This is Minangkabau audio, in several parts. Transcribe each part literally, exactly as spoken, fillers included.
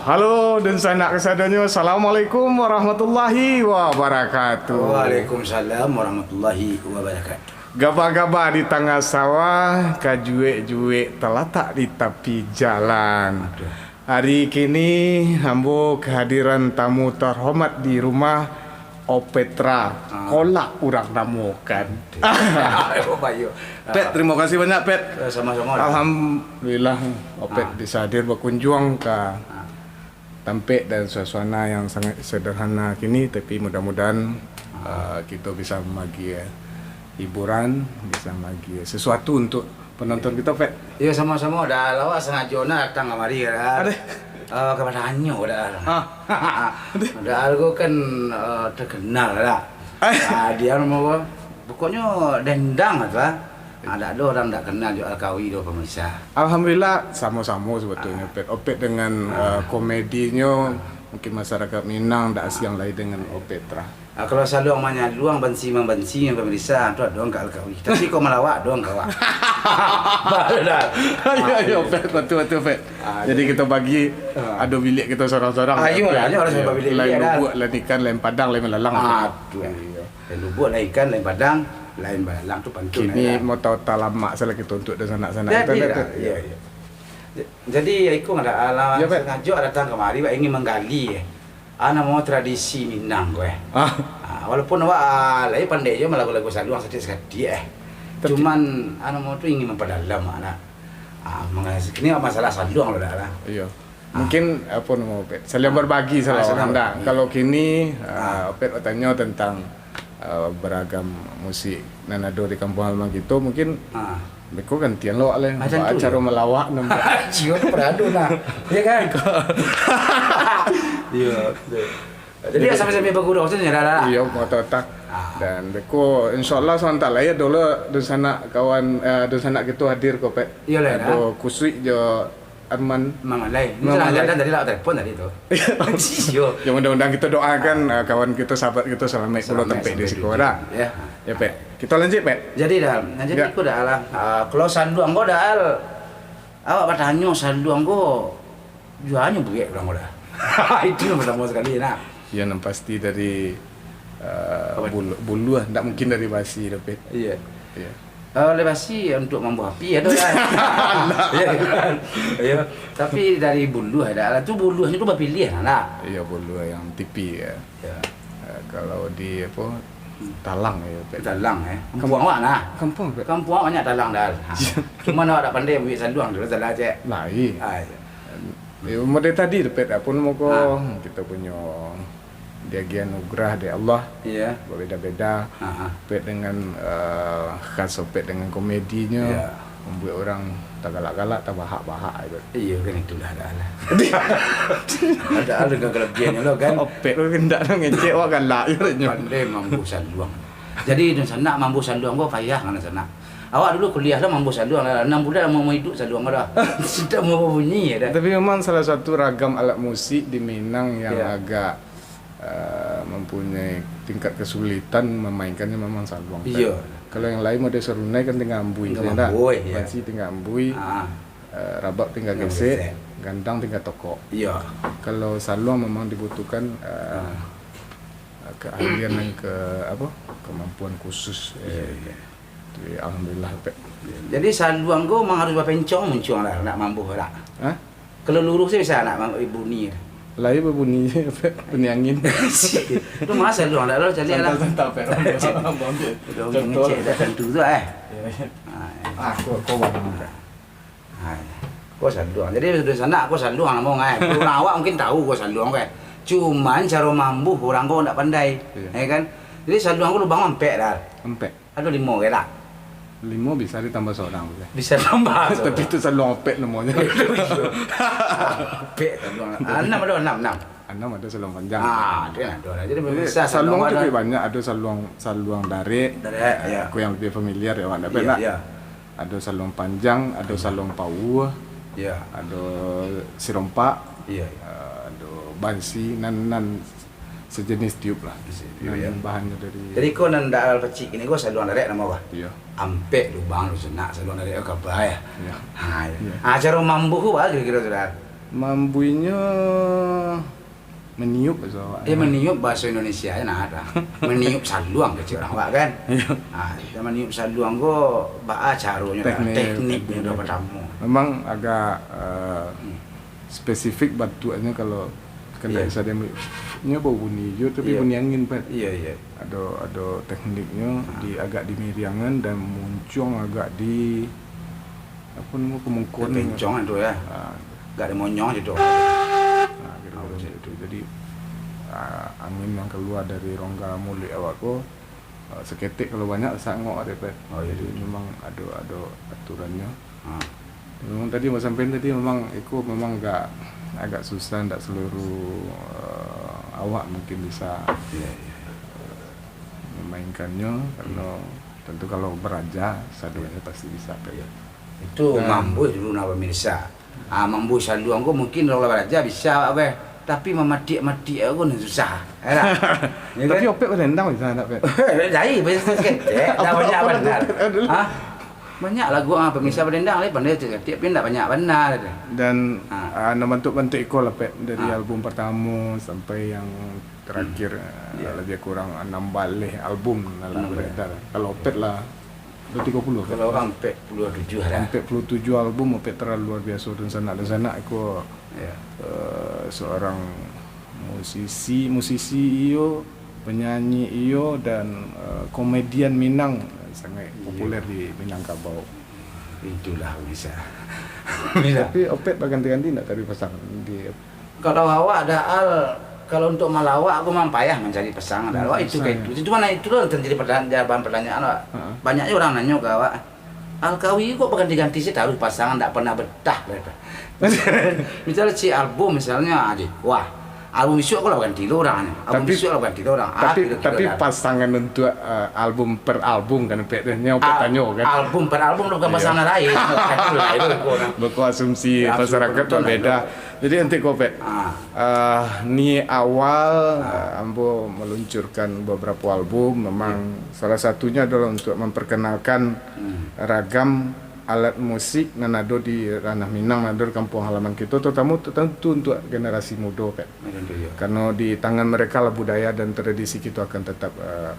Halo, dunsanak kasadonyo. Assalamualaikum warahmatullahi wabarakatuh. Waalaikumsalam warahmatullahi wabarakatuh. Gaba-gaba di tangah sawah, kajuek-juek talatak di tapi jalan. Aduh. Hari kini, ambo kehadiran tamu terhormat di rumah Opetra, Ah. kolak urang namokan. Aduh. Baik, yo. Pet, terima kasih banyak, Pet. Eh, sama-sama. Alhamdulillah, Opet Ah. bisa hadir berkunjung ke Ah. tampek dan suasana yang sangat sederhana kini, tapi mudah-mudahan, Ah. uh, kita bisa membagi, eh, hiburan, bisa membagi sesuatu untuk penonton kita, Pet. Iyo, sama-sama. Dah lawak sengaja nak datang kamari, dah. Aduh. Eh, ka batanyo, dah. Ah. Dah, ko kan, eh, terkenal, dah. Eh. Ah, dia nama apa? Pokoknyo dendang lah. Ah, dak ado urang dak kenal jo Alkawi tu, pemirsa. Alhamdulillah, samo-samo sebetulnyo, Ah. Pet. Opet dengan, Ah. eh, komedinyo, Ah. mungkin masyarakat Minang dak asiang lai dengan Opetra. Ah, kalau saluang manyaluang, bansi mambansi, pemirsa, tu ado ka Alkawi. Tapi kok malawak, ado ka awak. Baru dah. Iyo, iyo, Ah, Pet. Betul, betul, Pet. Ah, Jadi jadi kita bagi, Ah. ado bilik kita sorang-sorang, Ah, Pet. iyolah, iyolah, Iyo. sebab bilik Lain dia dah. Lubuak, lain ikan, lain padang, lain malalang, Pet. Aduh. Iyo. Lain lubuak, lain ikan, lain padang, lain malalang tu pantun Kini lah. Mota-mota lamak salah kita untuk dunsanak-sanak Jadi kita, lah, Pet. iyo, iyo. Ja-, jadi, ya, iko ada alah Iyo, Pet. sengaja datang kamari, awak ingin manggali, eh. Ah, namo tradisi Minang ko, eh. Ah. Ah, walaupun awak, ah, lai pandai jo malagu-lagu saluang saketek-saketek, eh. Tapi Cuman, ah, namo tu ingin mampadalam, ah, nak. Ah, mengenai kini masalah saluang lo dah lah. Iyo. Ah. Mungkin, apo namo, Pet? Saling Ah. berbagi Ah, salah saling orang dah. berbagi. Kalau kini, ah, Ah. Pet batanyo tentang, ah, beragam musik nan ado di kampung halaman kito, mungkin Ah. beko gantian lo, Leh. Ah, tantu, Ba-, caro yo. malawak nan ba- Iyo, tu paradu nah. Iyo kan? Iyo, betul. Jadi, Jadi, sambil-sambil bagurau sajo, dah, dah. Iyo, mata otak. Ah. Dan beko, insyaallah, samantaro lai ado lo dunsanak kawan, eh, dunsanak kito hadir ko, Pet. Iyo, Leh, Ado dah. Kusuik jo Arman. Mang Alai. Ini Mang sudah Alai. jalan tadi lah, telepon tadi tu. Iyo. Yo, mudah-mudahan kita doakan, Ah. eh, kawan kita, sahabat kita, salamaik pulang Salamaik tampek di sampai siko, tujuan. dah. Ya. Ya, Pet. Kita lanjut, Pet. Jadi, dah, nah, jadi Ya. iko dah lah. Ah, kalau saluang ko dah, awak batanyo saluang ko, juanyo buek urang ko dah. Itu yang pertama sekali, nah. Ya, nan pasti dari, eh, Apa? bulu-, buluah, ndak mungkin dari basi, dah, Pet. Iya. Iya. Eh, oleh basi untuk mambuah api ado kan? Iya kan? Iya. Tapi dari buluah ado lah. Tu buluahnyo tu bapiliah lah. Iya, buluah yang tipi ya. Ya. Eh, kalau di apa, Hmm. talang ya, Pet. Talang, eh. Kampuang awak nah. Kampuang, Pet. Kampuang awak banyak talang dah. Ha. Iya. Cuma awak dak pandai ambil saluang tu, salah cek. Lah, iya. Ah, iya. Ya, model tadi tu, Pet, apa nama ko, Ah. kita punyo diagiah anugerah dari Allah. Iya. Berbeda-beda. Ah, ah. Pet dengan, eh, khas Pet dengan komedinyo, Iya. membuat orang tagalak-galak, tabahak-bahak, Pet. Iya, kan itulah dah lah. Ada, ada dengan kelebihannya lo, kan. Opet tu kan ndak nak ngecek, wah, galak je katanya. Pandai mambuh saluang. Jadi, dunsanak mambuh saluang ko payah kan, dunsanak. Awak dulu kuliah lah mambuh saluang lah. Anam bulan lah mau hidup saluang ko dah. Sudah mau berbunyi ya dah. Tapi memang salah satu ragam alat musik di Minang yang Ya. agak, eh, mempunyai tingkat kesulitan memainkannya memang saluang. Iya. Kalau yang lain model serunai kan tinggal ambui Tinggal saja dah. ambui, ya. Bansi tinggal ambui, Ah. eh, rabab tinggal Tinggal gesek, gesek. gandang tinggal tokok. Iya. Kalau saluang memang dibutuhkan, eh, Ah. keahlian dan ke, apa, kemampuan khusus, eh. Iya, iya. Tapi alhamdulillah, Pet. Jadi saluang ko memang harus bapencong muncuang lah, nak mambuh lah. Hah? Kalau luruh se bisa nak mam-, bunyi. Lah, iya berbunyi, Pet. Bunyi angin. Tu mah saluang dah lo, cari lah. Santai, santai, Pet. Abang ambil Udah contoh. ngecek dah tentu tu, eh. Iya, iya. Ah, iya. Ah, ko, ko bang. Ah, iya. Ko saluang. Jadi, dunsanak ko saluang namo ngai. Urang awak mungkin tahu ko saluang kan. Cuman caro mambuh urang ko ndak pandai. Iya. Ya kan? Jadi, saluang ko lubang ampek dah. Ampek. Ado limo ke lah? Limo bisa ditambah seorang, boleh. Bisa tambah seorang. Tapi itu saluang opek namonyo. Opek saluang. Ah, enam ado, enam, enam. Anam ado saluang panjang. Ah, ado lah, ado lah. Jadi, Jadi, bisa saluang saluang tu ado. Lebih banyak. Ado saluang, saluang darek. Darek, Ah, ya. Ko yang lebih familiar ya, awak dak Iya, pernah. iya. Ado saluang panjang, ado Iya. saluang paua, Iya. ado sirompak, Iya, iya. ah, ado bansi, nan, nan sejenis tiup lah. Sejenis tiup, Nan ya. bahannyo dari Jadi, ko nan dak pacik kini ko saluang darek namo ko? Iya. Ampek lubang tu senak saluang darek ko kaba ya. Iya. Ha, iya. Iya. Ah, caro mambuh ko bah kiro-kiro tu dah. Mambuinyo maniup bahaso awak. Eh, maniup bahaso Indonesia se nah, dah. Maniup saluang kecek urang awak, kan? Iyo. Ah, kita maniup saluang ko baa caronyo, dah. Teknik, teknik. Tekniknyo dah pertamo. Memang agak, eh, spesifik batuaknyo kalau kandak bisa diambil. Nyo bau bunyi juo, tapi bunyi angin, Pet. Iyo, iyo. Ado, ado tekniknyo, di, agak dimiriangan dan muncuang agak di, apo namo, kemungkuan. Tepencong tu, yo. Ah. Agak dimonyong situ. Ah, kiro-kiro macam itu. Jadi, ah, angin yang kalua dari rongga muluik awak ko, ah, saketek kalau banyak sangok dek, Pet. Oh, iyo. Jadi, memang ado, ado aturannyo. Ah. Memang tadi, Mas, sampai tadi memang iko memang agak, agak susah, ndak seluruh, eh, awak mungkin bisa, eh, memainkannya, karena tentu kalau baraja, sadonyo pasti bisa, Pet. Iyo. Itu mambuih dulu nah, pemirsa. Ah, mambuih saluang ko mungkin kalau baraja bisa, Abah. Tapi mamatiak-matiak ko nan susah. Yo kan? Tapi Opet badendang bisa ndak, Pet? Lai, bisa saketek. Dah banyak bana. Hah? Banyak lagu, ah, pemirsa badendang lai pandai saketek, tapi ndak banyak bana. Dan, ah, nan bantuak-bantuak iko lah, Pet, dari album pertamo sampai yang terakhir, eh, lebih kurang anam baleh album lah badendang. Kalau Opet lah, Udah tigo puluah, kan? Kalau urang ampek puluah tujuah lah. Ampek puluah tujuah album, Opet Terlalu Luar Biasa, Dunsanak-Dunsanak iko, eh, seorang musisi, musisi iyo, penyanyi iyo, dan, eh, komedian Minang, sangat populer di Minangkabau. Itulah bisa. Bisa. Tapi Opet baganti-ganti ndak tari pasang di Kalau awak dah, Al, kalau untuk malawak, aku memang payah mancari pasangan, dah. Awak itu ka itu. Itu mah itu lah terjadi pertanyaan, jawaban pertanyaan, awak. Banyak juo urang nanyo ka awak, "Alkawi kok baganti-ganti se taruih pasangan, ndak pernah betah," kata. Misalnya si album, misalnya, aduh, wah, album isuak kok lah baganti lo urang, album isuak lah baganti lo urang. Tapi, tapi pasangan untuk, eh, album per album kan, Pet, nyo Opet tanyo kan. Album per album tu bukan pasangan lain. Beko asumsi masyarakat berbeda. Jadi, nanti ko, Pet. Ah, ni awal, ah, ambo meluncurkan beberapa album, memang salah satunyo adalah untuk memperkenalkan ragam alat musik nan ado di ranah Minang, nan ado di kampung halaman kito, terutama untuk, tentu untuk generasi mudo, Pet. Karena di tangan mereka lah budaya dan tradisi kito akan tetap, eh,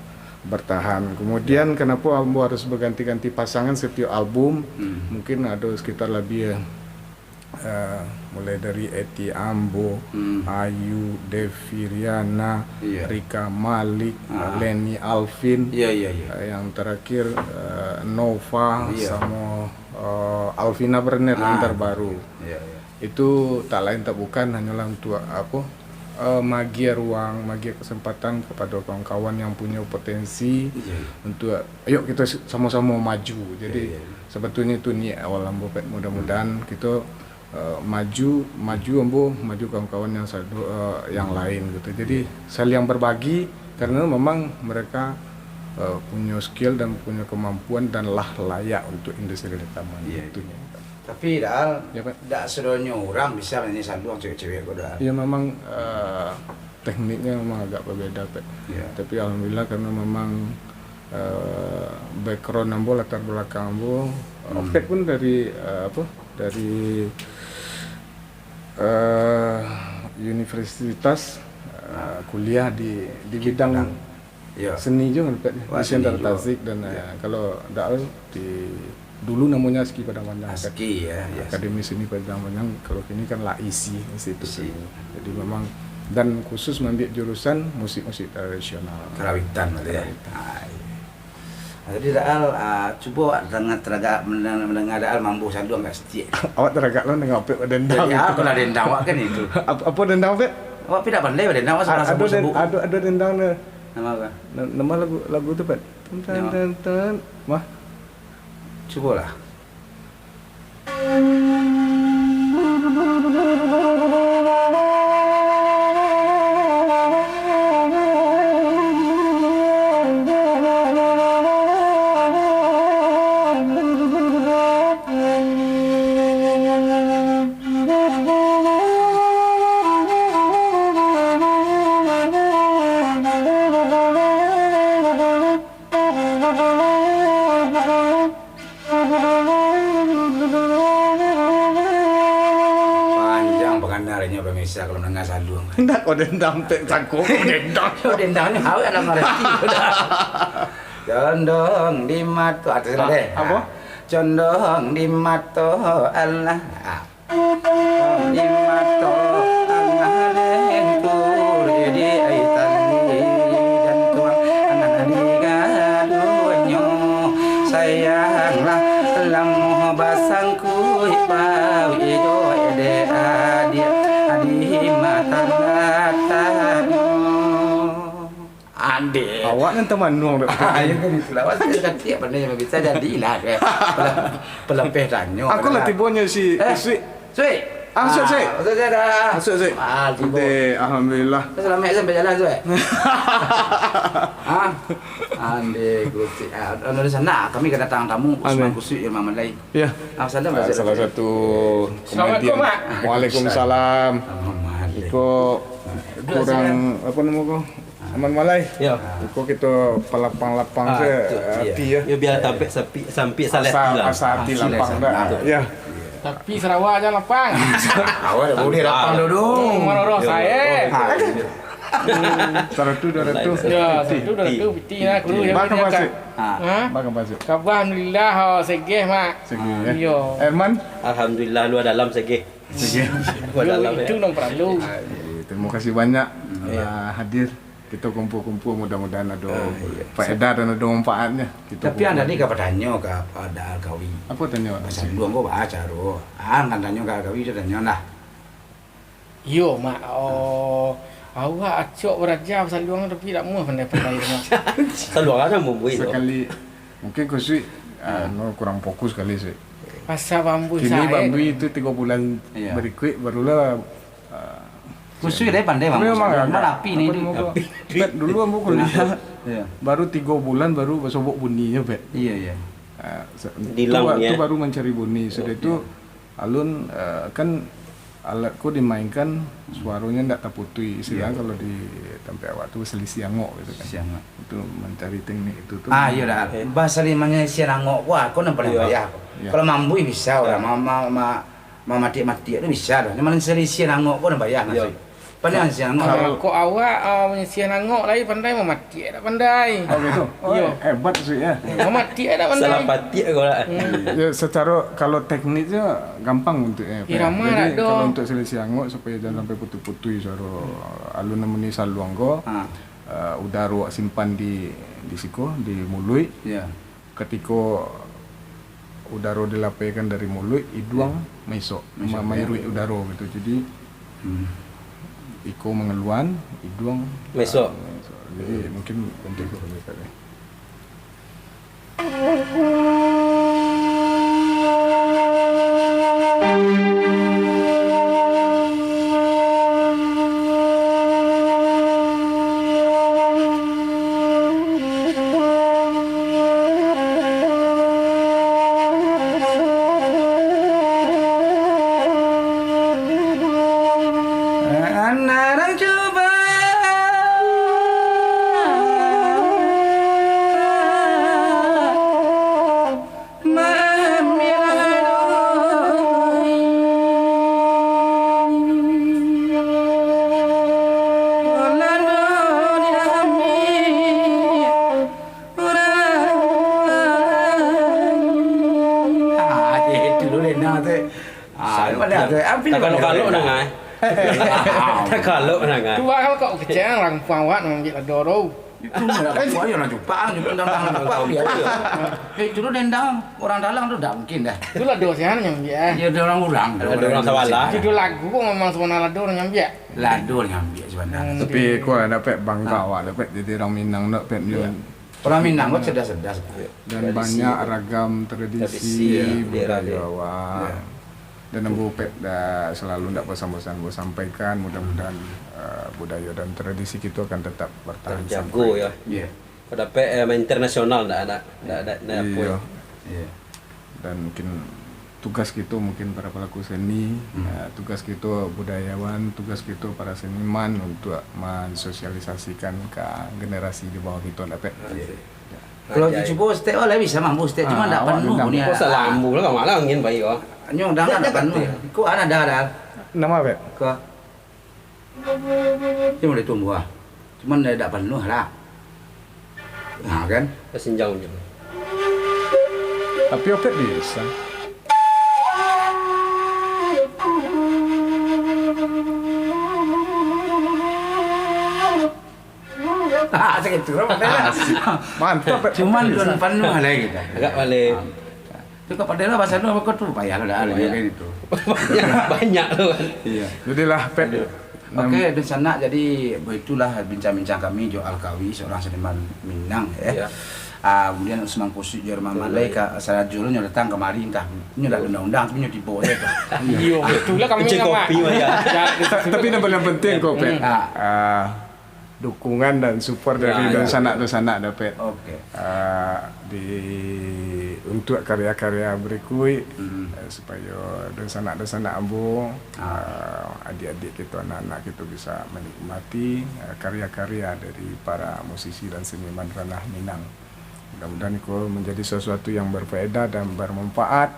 bertahan. Kemudian, kenapa ambo harus berganti-ganti pasangan setiap album? Mungkin ado sekitar lebih, eh, mulai dari Eti Ambo, Ayu, Devi Riana, Rika Malik, Leni Alvin, eh, yang terakhir, eh, Nova, samo, eh, Alvina Berner yang terbaru. Itu tak lain tak bukan hanyalah untuk, apo, eh, magiah ruang, magiah kesempatan kepada kawan-kawan yang punya potensi untuk, "Ayo kita s-, sama-sama maju." Jadi, sebetulnya itu niat awal ambo, Pet. Mudah-mudahan kita, eh, maju, maju ambo, maju kawan-kawan yang sadu-, eh, yang lain gitu. Jadi, saling berbagi karena memang mereka, eh, punya skill dan punya kemampuan dan lah layak untuk industri rekaman, itunya. Tapi, Dal, dak sadonyo urang bisa manyanyi saluang, cewek-cewek ko, Dal. Ya, memang, eh, tekniknya memang agak berbeda, Pet. Tapi alhamdulillah, karena memang, eh, background ambo, latar belakang ambo, Opet pun dari, eh, apa, dari, eh, universitas, eh, kuliah di, di bidang seni juga, Pet. Desain dan tasik dan, eh, kalau Dal di, dulu namanya ASKI Padang Panjang, Pet. ASKI, ya, ya. Akademi Seni Padang Panjang, kalau kini kan AISI, Institut Seni. Jadi memang, dan khusus mengambil jurusan musik-musik tradisional. Karawitan, berarti, ya? Karawitan. Ah, iya. Jadi, Dal, ah, cubo awak danga-, taragak mandanga-, mandanga Dal mambuih saluang agak satiak. Awak taragak lo mandanga Opet badendang. Jadi, apo lah dendang awak kan itu? Apo, apo dendang, Pet? Awak pi dak pandai badendang, awak sabuk-sabuk. Ado den-, ado, ado dendang tu. Nama apa? Na-, nama lagu, lagu tu, Pet? Tan, tan, tan, tan. Mah. Cubolah. Arinyo pemirsa kalau mandanga saluang. Ndak, kau dendam, pek cangkok, kau dendam. Kau dendam ni awak dalam arti. Condong di mato, atas lah deh. Apo? Condong di mato Allah. Ah. Di mato Allah lentur di ai tali jantuang anak di gadunyo. Sayanglah lamuah basangkuik pawik jo dek adiak di matan atanyo. Andeh. Awak nan tamanuang dek. Ah, iyo kan itulah. Awak tu katiak pandai, bisa jadilah, kan. Pela-, pelapeh tanyo. Aku lah tibonyo si Eh, Suik. Suik. Ah, Suik, Suik. Ah, Suik, Suik, dah. Ah, Suik, Suik. Ah, tibo. Deh, alhamdulillah. Selamat sampai jalan, Suik. Ah, andeh, Gusti. Ah, dari sana kami kedatangan tamu, Usman Andeh. Kusik yang Mamalai. Ya. Ah, salam, Ah, Suik. Salah satu Assalamualaikum, komedian. Mak. Waalaikumsalam. Assalamualaikum. Iko Duduk kurang, sini. Apa nama ko? Aman Malai. Ya. Iko kito palapang-lapang Ah, se, tu, ati, iya. Ya, biar tampek sapi, sampik saleh Asa, ati lah. Asa ati lapang dah. Nah. Ya. Tapi Sarawak aja lapang. Awak dah boleh lapang dulu. Oh, maroroh Yo. saya. Ah. Saratus, dua ratus. Ya, saratus, dua ratus piti lah, kuru yang Makan punya pasir. kan. Ah. Ha? Makan pasir. Kabar alhamdulillah, oh, segeh, Mak. Segeh, ya. Iyo. Herman? Alhamdulillah, luar dalam segeh. Segeh. Luar Yo, dalam, itu ya. nang perlu. Ah, iya. Terima kasih banyak Iya. telah hadir. Kita kumpul-kumpul, mudah-mudahan ada Ah, iya. faedah dan ada manfaatnya. Kita Tapi kumpul. anda ni ka batanyo ka pada Alkawi. Apa tanyo? Basaluang ko baa caro? Ah, kan tanyo ka Alkawi tu tanyo lah. Iyo, Mak. Oh, awak acok baraja basaluang tapi dak muah pandai-pandai tu, Mak. Saluang aja mambuih tu. Sekali, mungkin Kusui, ah, Hmm. no, kurang fokus kali, Sui. Pasal bambu Kini saek. bambu itu tiga bulan Iya. berikut barulah, ah, Kusui dah pandai bambu Memang saluang. agak Mana api ni apa tu? nama ko? Api. Bet, dulu ambo kuliah, Iya. baru tiga bulan baru basobok buninyo, Bet. Iya, iya. Ah, se-, Dilang, tu, ya. tu baru mancari buni. Sudah itu, Iya. alun, eh, kan alat ko dimainkan, suaronyo ndak taputuih. Istilah Iya. kalau di tampek awak tu selisih angok gitu kan. Selisih angok. Itu mencari teknik itu tu Ah, memang iya dah. Eh. Bahasa limanya selisih angok ko, ko nan paling Iya. payah ko. Iya. Kalau mambuih bisa orang, Iya. ma-, ma-, ma-, mamatiak-matiak tu bisa doh. Cuman selisih angok ko nan payah Iya. nasi. Pandai selisih angok. Kalau Kalau kok awak, ah, menyisih angok lai pandai, mamatiak dak pandai. Oh, gitu? Oh, Iya. hebat sih, ya. Mamatiak dak pandai. Salah patiak ko lah. Hmm. Ya, secara kalau tekniknya gampang untuk, eh, apa ya? Irama Jadi, dak doh. kalau untuk selisih angok, supaya jangan sampai putus-putus suara alun muni saluang ko, Ha. eh, udara awak simpan di, di siko, di muluik. Ya. Katiko udaro dilapehkan dari muluik, iduang Ya. maisok, Maisok, ma-, ya. mairuik udaro gitu. Jadi, Hmm. iko mangaluan, iduang, Maisok. ah, maisok. Jadi, Hmm. mungkin untuk itu kami pakai. Ah, itu dulu deh, nah, tu. Ah, Sa-, pandai tak-, tu. Ambil tak pandai kalau-kalau tu. nang, ai. Tak kalau nang, ai. Tu bakal kau kecil, orang puang awak nak ambil lado tu. Itu mah dah, wah, yo nak jupak, jupak, dendang, dendang, jupak, biar. Eh, itu tu dendang, orang dalam tu dak mungkin dah. Itulah dosa yang nyambiak, eh. Ya, ada orang-orang, Ada orang orang sabalah. Judul lagu kok memang sebenarnya lado orang nyambiak. Lado nyambiak sebenarnya. Hmm. Tapi kau lah dapet bangga Ah. awak, dapet jadi orang Minang, dapet Iya. Orang Minang kok cerdas-cerdas. Iya. Dan Tradisi. banyak ragam tradisi, Tradisi, iya, budaya daerah dia. awak. Iya. Dan ambo pek dah selalu ndak bosan-bosan ambo sampaikan, mudah-mudahan, eh, budaya dan tradisi kito akan tetap bertahan Terjago, sampai. ya. Iya. Kok dapek, eh, main internasional ndak, ndak, ndak, ndak, ndak apa, Iya. ya. Iya. Dan mungkin tugas kito mungkin para pelaku seni, Hmm. eh, tugas kito budayawan, tugas kito para seniman untuk mensosialisasikan ka generasi di bawah kito ndak pek. Iya. Ya. Kalau Ajai. dicubo step awak lah bisa mampu step, cuma Ah, ndak awak penuh dendam. ni. Oh, salah ambu lah, kawan lah, angin baik, oh. Nyo dah Ndak, ndak ndak penuh. betul. Iko ana dah dah. Nama, Pet? Ka. Dia mulai tumbuah. Cuman dia dak panuah lah. Nah, kan? Ka sinjang je. Tapi Opet bisa. Ah, sakit tu, Pet. Mantap, Pet. Cuman belum panuah lah kita. Agak balik. Ah. Tu kok padahal bahasa lu apa tu? Payah lah dah, kayak gitu. Banyak, banyak tu kan. Iya. Jadilah, Pet. Aduh. Oke, dunsanak, jadi begitulah bincang-bincang kami jo Alkawi, seorang seniman Minang, ya. Iya. Ah, kemudian Usman Kusuik jo Herman Malai, ka, salah jual nyo datang kamari, entah nyo dak undang-undang, tapi nyo tibo je tu. Iyo, betul lah kami. Kecil nama. Kopi mah, ya. Ya, Ta-, tapi yang paling penting kok, Pet. Hmm. Ah. Ah, dukungan dan support dari, ah, ya, dunsanak-dunsanak dah, Pet. Oke. Ah, di, untuk karya-karya berikuik, hmm, eh, supayo dunsanak-dunsanak ambo, ah, ah, adik-adik kito, anak-anak kito bisa menikmati, ah, karya-karya dari para musisi dan seniman ranah Minang. Mudah-mudahan iko menjadi sesuatu yang berfaedah dan bermanfaat,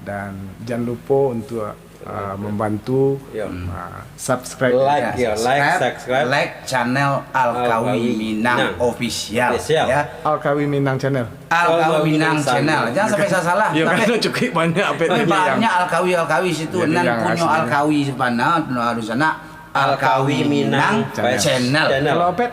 dan jangan lupa untuk, ah, membantu, ya, ah, subscribe. Like, ya, like, subscribe, subscribe. Like channel Alkawi, Alkawi Minang, Minang Official, Official, ya. Alkawi Minang Channel. Alkawi Alkawi Minang Minang Channel. Channel. Jangan sampai salah. Ya, tapi, karena cukup banyak, Pet, tapi yang banyak Alkawi-Alkawi situ. Jadi nan yang punyo aslinya Alkawi sebenarnya, dunsanak, Alkawi Alkawi Minang Minang Channel. Channel. Kalau Pet?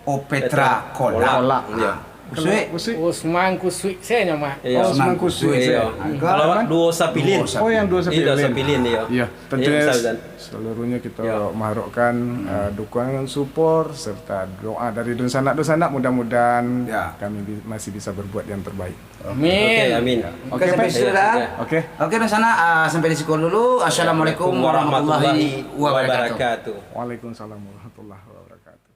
Opetra Kolak. Kolak. Iya. Ah. Kusuik. Kalau Kusuik? Usman Kusuik sajo, Mak. Iya. Oh, Usman Kusuik sajo. Iya. Kalau Herman? Duo Sapilin. Duo Sapilin. Oh, yang Duo Sapilin. Iya, Duo Sapilin, iya. Iya, tentunya, iya, Ustaz Zan, seluruhnya kita, iya, mengharapkan, hmm, eh, dukungan, support, serta doa dari dunsanak-dunsanak. Mudah-mudahan, ya, kami bi-, masih bisa berbuat yang terbaik. Amin. Oke, amin. Ya. Oke, oke, sampai Pet. Situ dah. Iya. Oke. Oke, dunsanak, ah, sampai di siko dulu. Assalamualaikum warahmatullahi wabarakatuh. Waalaikumsalam warahmatullahi wabarakatuh.